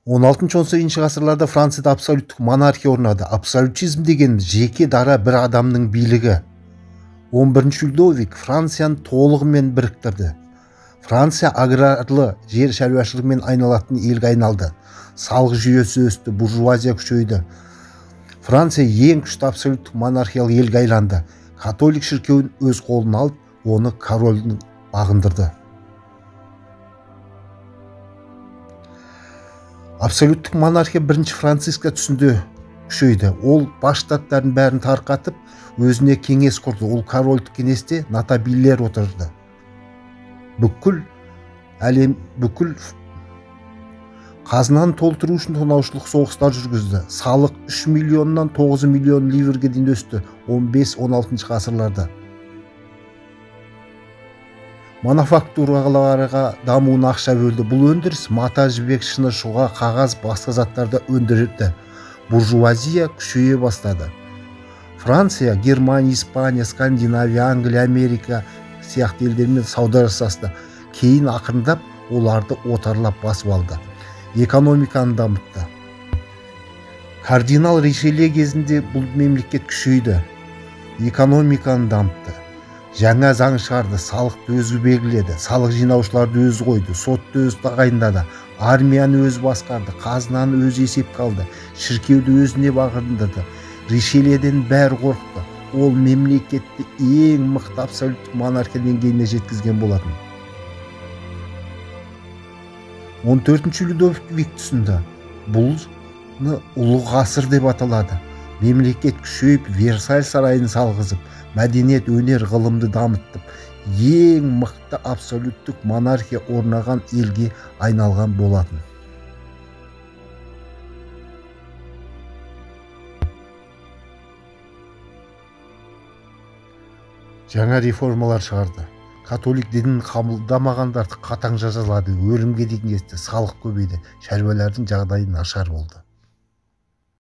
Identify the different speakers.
Speaker 1: 16-18 ғасырларда Францияда абсолюттік монархия орнады. Абсолютизм дегеніміз жеке дара бір адамның билігі. 11 Людовик Францияны толығымен біріктірді. Франция аграрлы жер шаруашылығымен айналатын елге айналды. Салық жүйесі өсті, буржуазия күшейді. Франция ең күшті абсолюттік монархиялы елге айланды. Католик шіркеуін өз қолына алып, оны корольдің бағындырды. Абсолюттік монархия бірінші Франциска түсінде күшейді. Ол бас штаттардың бәрін тарқатып, өзіне кеңес құрды. Ол корольдік кеңесте нотабилер отырды. Бүкіл әлем, бүкіл қазынаны толтыру үшін тонаушылық соғыстар жүргізді. Салық 3 миллионнан 9 миллион ливрге дейін өсті 15-16 ғасырларда. Мануфактураларға дамуына ақша бөлді. Бұл өндіріс мата, жібек, шыны, шұға, қағаз, басқа заттарды өндірді. Буржуазия күшейе бастады. Франция, Германия, Испания, Скандинавия, Англия, Америка сияқты елдермен сауда жасасты. Кейін ақырындап оларды отарлап басып алды. Экономиканы дамытты. Кардинал Ришелье кезінде бұл мемлекет күшейді. Экономиканы дамытты. Жаңа заң шығарды, салықты өзі белгіледі, салық жинаушыларды өзі қойды, сотты өзі тағайындады, армияны өзі басқарды, қазынаны өзі есепке алды, шіркеуді өзіне бағындырды. Ришельеден бәрі қорықты. Ол мемлекетті ең мықты абсолюттік монархия деңгейіне жеткізген болатын. 14 Людовик түсінді. Бұны ұлы ғасыр деп аталады. Мемлекет күшейіп, Версаль сарайын салғызып, мәдениет, өнер, ғылымды дамытып, ең мықты абсолюттік монархия орнаған елге айналған болатын. Жаңа реформалар шығарды. Католик дінін қабылдамағандарды қатаң жазалады, өлімге дейін кесті, салық көбейді, шаруалардың жағдайы нашар болды.